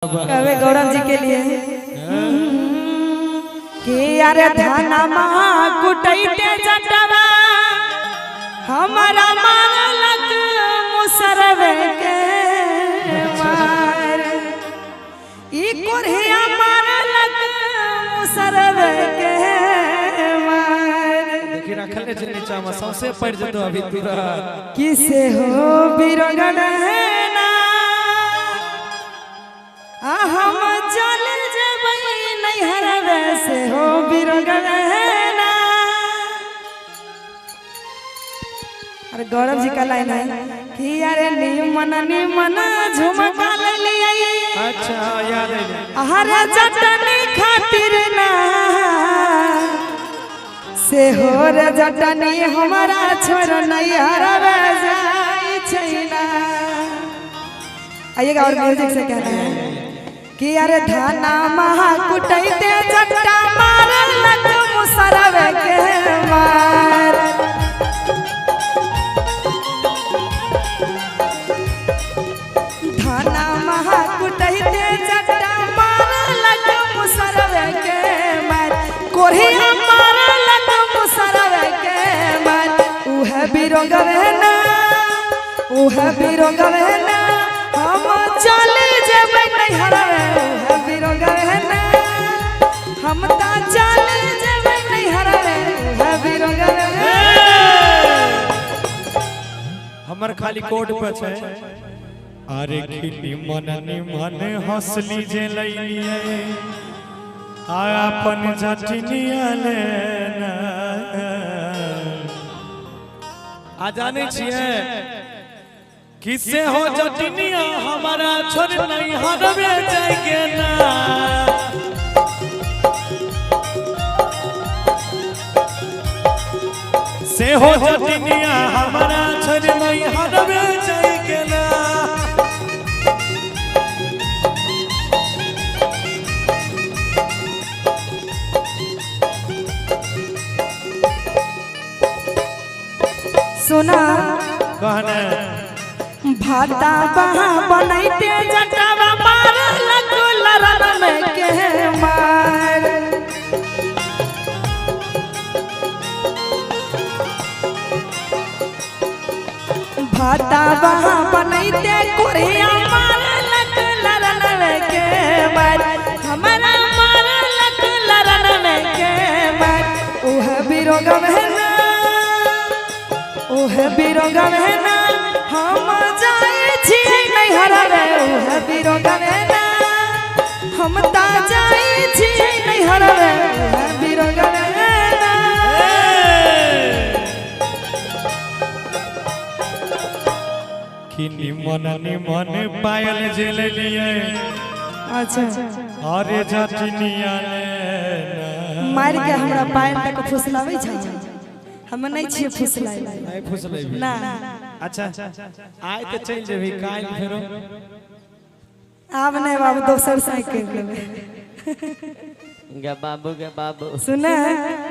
कहबे गौरव जी के लिए कि अरे धनमा कुटैते जटवा हमारा मालक मुसरवे के मार। ई कोरिया मारलक मुसरवे के मार। देखी रखल छै नीचा में सौंसे पड़ जेतो अभी तुरंत। किसे हो बिरगन है ना आ हम चल जेबै नैहरवे से हो बिरगन है ना। अरे गौरव जी का लाइन है कि अरे निमन निमन झुमका ले लियै। अच्छा याद है। अरे जटनी खातिर ना से हो रे जटनी हमारा छोड़ नैहरवे जाई छै ना। आइएगा और म्यूजिक से कहना है कि अरे धाना महा कुटैते जट्टा मारलक मुसरवे के मार। धाना महा कुटैते जट्टा मारलक मुसरवे के मार। कोरिया मारलक मुसरवे के मार। उहे बिरोगवे ना उहे बिरोगवे ना हम चले जेबै नैहरवे। उहे बिरोगवे ना हम ता चले जेबै नैहरवे। उहे बिरोगवे। हमर खाली कोट पे छै। अरे खिली मन निमन हंसली जे लैलिए आ अपन जटनिया लेना। आ जानै छियै किसे हो जटनिया हमारा छोड़ नहीं हरवे जाएगे ना। से हो जटनिया हमारा छोड़ नहीं हरवे जाएगे ना। सुना कहने भाता बहा बनैते जटावा मारलक लरन में के मार। भाता बहा बनैते कोरिया मारलक लरन में के मार। हमारा मारलक लरन में के मार। उहे बिरोगवे ना उहे बिरोगवे ना हम जाई छियै नैहरवे। उहे बिरोगवे ना हम ता जाई छियै नैहरवे। उहे बिरोगवे ना। कि निमन निमन पायल जे लेलिए। अच्छा अरे जटनिया लेना। मार के हमरा पायल तक फुसलाबै छै। हम नहीं छियै फुसलाइ नहीं फुसलेबी ना। अच्छा आइ तऽ चलि जेबही काल्हि फेरो। आब नहीं बाबू दोसर से कर लेबै। गे बाबू गे बाबू। सुने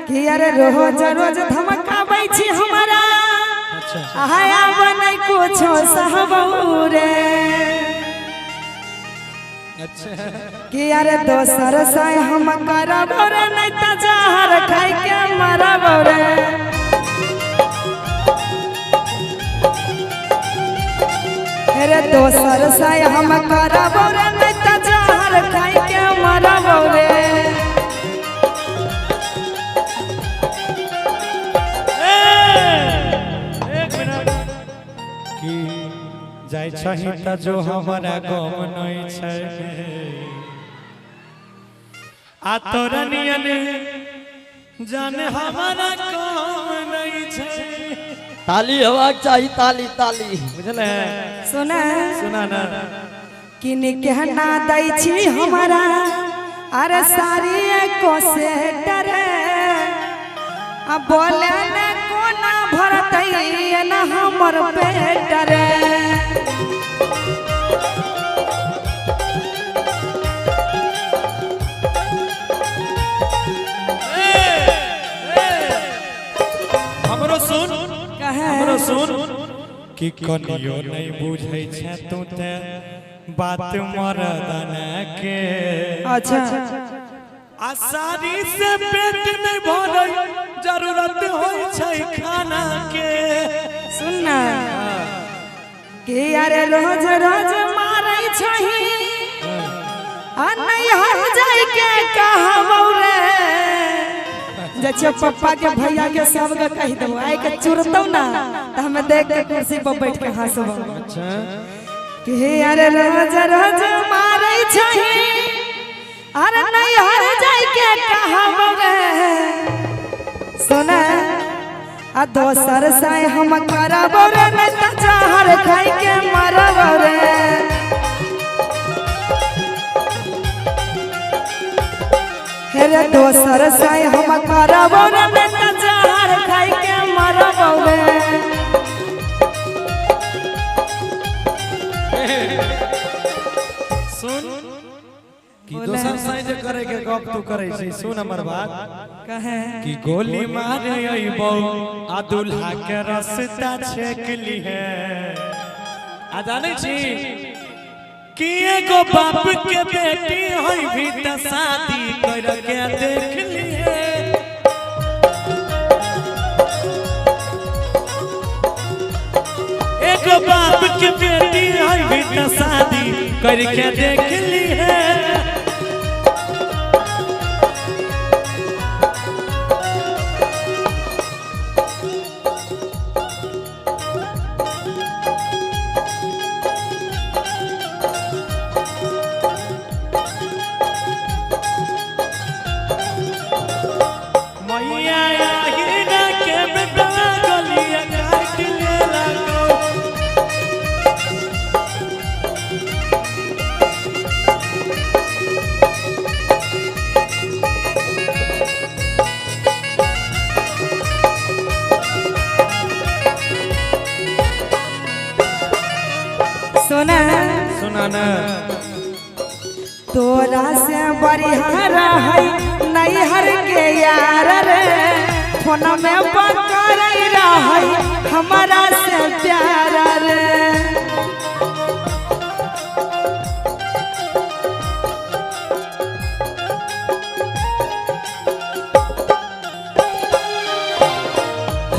कि अरे रोज रोज धमकाबै छी हमरा। अच्छा आब नहीं कुछो सहबौ रे। अच्छा कि अरे दोसर से हम करब रे नहीं त जहर खाइ के मरब रे। अरे दोसर से हम करब रे नहीं त जहर खाइ के मरब रे। एक मिनट कि जाइ छही त जो हमारा गम नहीं छै आ तोरा नियन जाने हमारा काम नहीं छै। ताली होबाक चाही ताली ताली। बुझले सुने सुना ना किन कहना दै छी हमारा अरे सारी कोसे डरे। आ बोले ने कोना भरतै ना हमर पेट रे। हमरो सुन कहे हमरो सुन कि कनियो नहीं बुझै छै तू ते बात मरदन के। अच्छा। आ साड़ी से पेट नहीं भरै, जरूरत होइ छै खाना के। सुन ना के अरे रोज रोज मारै छही आ नैहर जाय के कहबौ रे। जैसे पप्पा के भैया के सब के कह देबो, आइ के चुरतौ ना त हमें देख के कुर्सी पर बैठ के हंसबो। अच्छा। के अरे रोज रोज मारै छही अरे नैहर जाय के कहबौ रे। सोना आ दोसर से हम करबो रे, नहीं त जहर खाई के मरबो रे। रे दोसर से हम करबो रे, नहीं त जहर खाई के मरबो रे। सुन कि दोसर से जे करे के गप तू करे छी, सुन हमर बात। कहे कि गोली मारे अइबौ आ दूल्हा के रस्ता छेक लिहे। आ जानै छी कि एगो बाप के बेटी होई भी त शादी कर के देख लिहे। एगो बाप के बेटी होई भी त शादी कर के देख लिहे। मैया आहिना के बेटा गलिया काट ले लागो। सोना सुना ना। तोरा से बरिहार है नैहर के यार रे, फोन में पकड़ रहे हमारा से प्यार रे।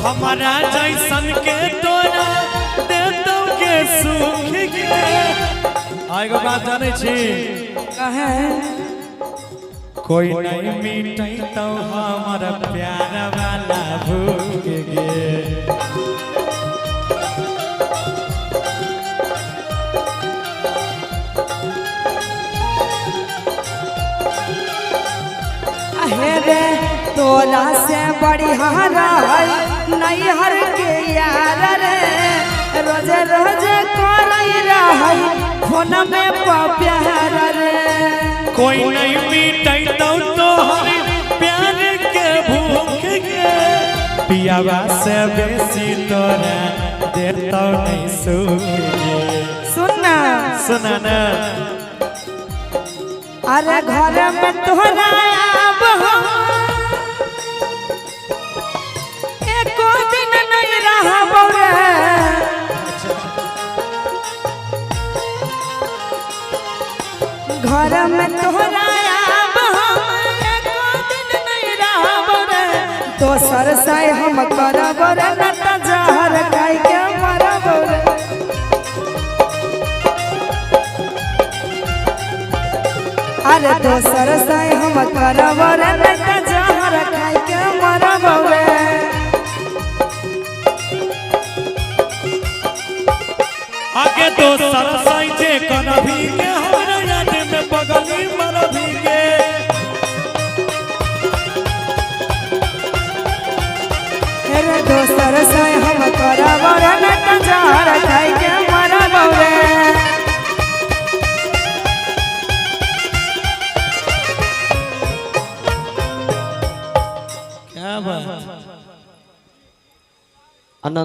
हमारा जैसन के तोरा दे दो के सुख के। आ एगो बात जानै छी कहे कोई नहीं मिटै तो हमर प्यार वाला भूख गे। अहे रे तोरा से बरिहार है नैहर के यार रे, रोज रोज करई रहे फोन में प्यार रे। कोई नहीं मिटै तो तोहर प्यार के भूख गे। पियावा से बेसी तोरा देतौ नहीं सुख गे। सुन ना। सुना ना। अरे घर में तोहरा आब हम एको दिन नहीं रहबो रे। घर में तोहरा आब हम एको दिन नहीं रहबो रे। दोसर से हम करबो रे, न त जहर खाई के मरबो रे। अरे दोसर से हम करबो रे, न त जहर खाई के मरबो रे। आगे दोसर से जे करभी के हम